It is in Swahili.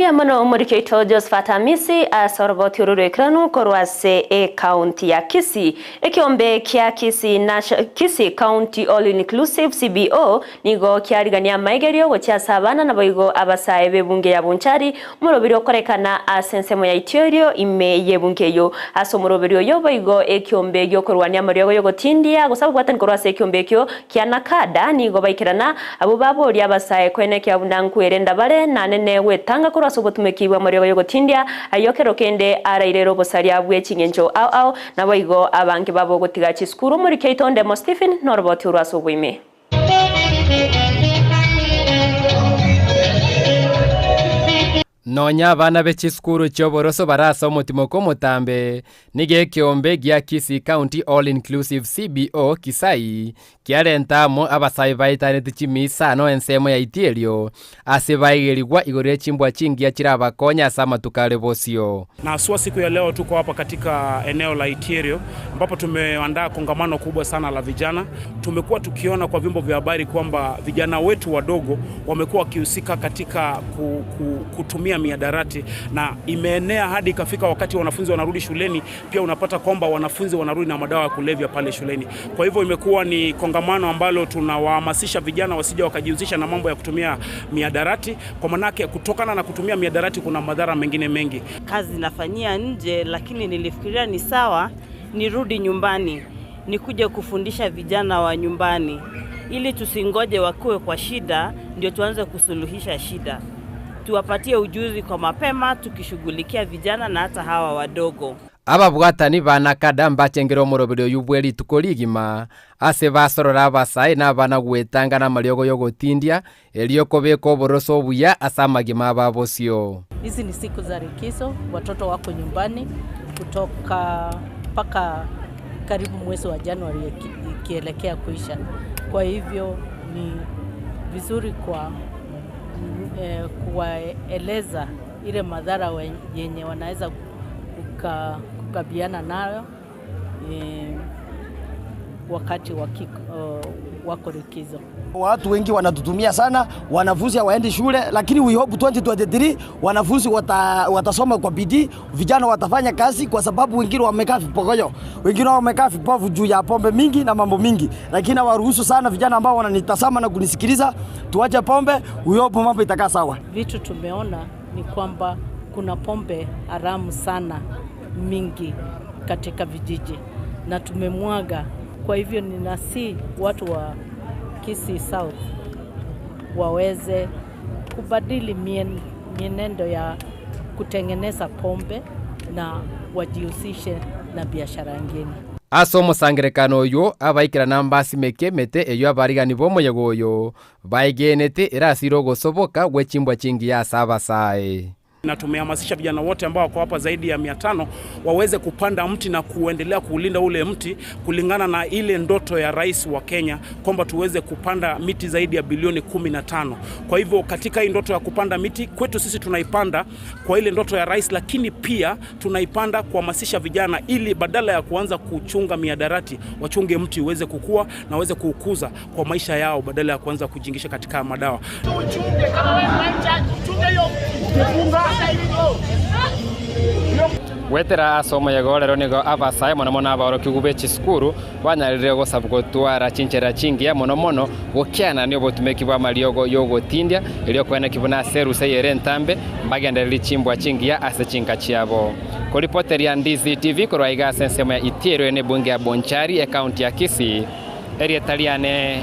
Mono omoriki oito Josephat Amisi ase oroboti oro rwekeranu korwa ase ekaunti ya Kisii. Ekiombe kia Kisii, Kisii County All Inclusive CBO nigo kiarigania amaigerio gochia ase abana naboigo abasae b'ebunge ya Bonchari, omoroberi okorekana ase ensemo ya Itierio ime y'ebunge eyo. Ase omoroberi oyo boigo ekiombe giokorwania amariogo yogotindia gose ababwatani korwa ase ekiombe ekio kia NACADA nigo baikerana abo baboria abasae koenekia buna nkwerenda bare nanene gwetanga korwa ase obotumeki bwa amariogo yogotindia ayo kero kende arairere obosaria bwe ching'encho ao ao naboigo abange babo gotiga chisukuru. Omoriki oito Ndemo Stephen noroboti orwa ase oboime. Nonya abana b'echisukuru chi'oboroso barase omotimo komotambe nigo ekiombe gia Kisii County All Inclusive CBO Kisai kiarenta amo abasae baetaneti chimisano ensemo ya Itierio ase baigerigwa igoro ya chimbwa chingiya chirabakonya ase amatuko are bosio. Na haswa siku ya leo tuko hapa katika eneo la Itierio ambapo tumeandaa kongamano kubwa sana la vijana. Tumekuwa tukiona kwa vyombo vya habari kwamba vijana wetu wadogo wamekuwa wakihusika katika kutumia mihadarati na imeenea hadi ikafika wakati wanafunzi wanarudi shuleni, pia unapata kwamba wanafunzi wanarudi na madawa ya kulevya pale shuleni. Kwa hivyo imekuwa ni kongamano ambalo tunawahamasisha vijana wasije wakajihusisha na mambo ya kutumia mihadarati, kwa manake kutokana na kutumia mihadarati kuna madhara mengine mengi. Kazi nafanyia nje, lakini nilifikiria ni sawa nirudi nyumbani nikuje kufundisha vijana wa nyumbani ili tusingoje wakuwe kwa shida ndio tuanze kusuluhisha shida. Tuwapatie ujuzi kwa mapema tukishughulikia vijana na hata hawa wadogo. Ababwatani ba NACADA mbachengera omoroberi oyu bwe rituko rigima ase basorora abasae na abana gwetanga na amariogo yogotindia erio kobeka oboroso obuya ase amagima ababosio. Hizi ni siku za likizo, watoto wako nyumbani kutoka mpaka karibu mwezi wa Januari ikielekea kuisha. Kwa hivyo ni vizuri kwa kuwaeleza ile madhara yenye wanaweza kukabiliana nayo wakati wako likizo. Watu wengi wanatutumia sana, wanafunzi hawaendi shule, lakini we hope 2023 wanafunzi watasoma kwa bidii, vijana watafanya kazi, kwa sababu wengine wamekaa vipokoyo, wengine wamekaa vipofu juu ya pombe mingi na mambo mingi, lakini hawaruhusu sana vijana ambao wananitazama na kunisikiliza, tuache pombe, we hope mambo itakaa sawa. Vitu tumeona ni kwamba kuna pombe haramu sana mingi katika vijiji na tumemwaga. Kwa hivyo ninasihi watu wa Kisii South waweze kubadili mienendo ya kutengeneza pombe na wajihusishe na biashara nyingine. Ase omosangerekano oyo abaikera mbasimeke emete eyo abarigani b'omoyega oyo baigenete erasire ogosoboka gwe chimbwa chingiya ase abasae. Na tumehamasisha vijana wote ambao wako hapa zaidi ya 500 waweze kupanda mti na kuendelea kuulinda ule mti kulingana na ile ndoto ya rais wa Kenya kwamba tuweze kupanda miti zaidi ya bilioni 15. Kwa hivyo katika hii ndoto ya kupanda miti kwetu sisi tunaipanda kwa ile ndoto ya rais, lakini pia tunaipanda kuhamasisha vijana ili badala ya kuanza kuchunga mihadarati wachunge mti uweze kukua na waweze kuukuza kwa maisha yao badala ya kuanza kujiingisha katika madawa. Wetera ase omoyega orero nigo abasae mono mono abaorokigu be chisukuru banyarire gosabu gotwara chinchera chingiya mono mono gokianania obotumeki bwa amariogo yogotindia erio koeneki buna ase erusa eyere entambe mbagendereri chimbwa chingiya ase chinka chiabo. Koripoteria Ndizi TV korwa iga ase ensemo ya Itierio ene ebunge ya Bonchari ekaunti ya Kisii erieta riane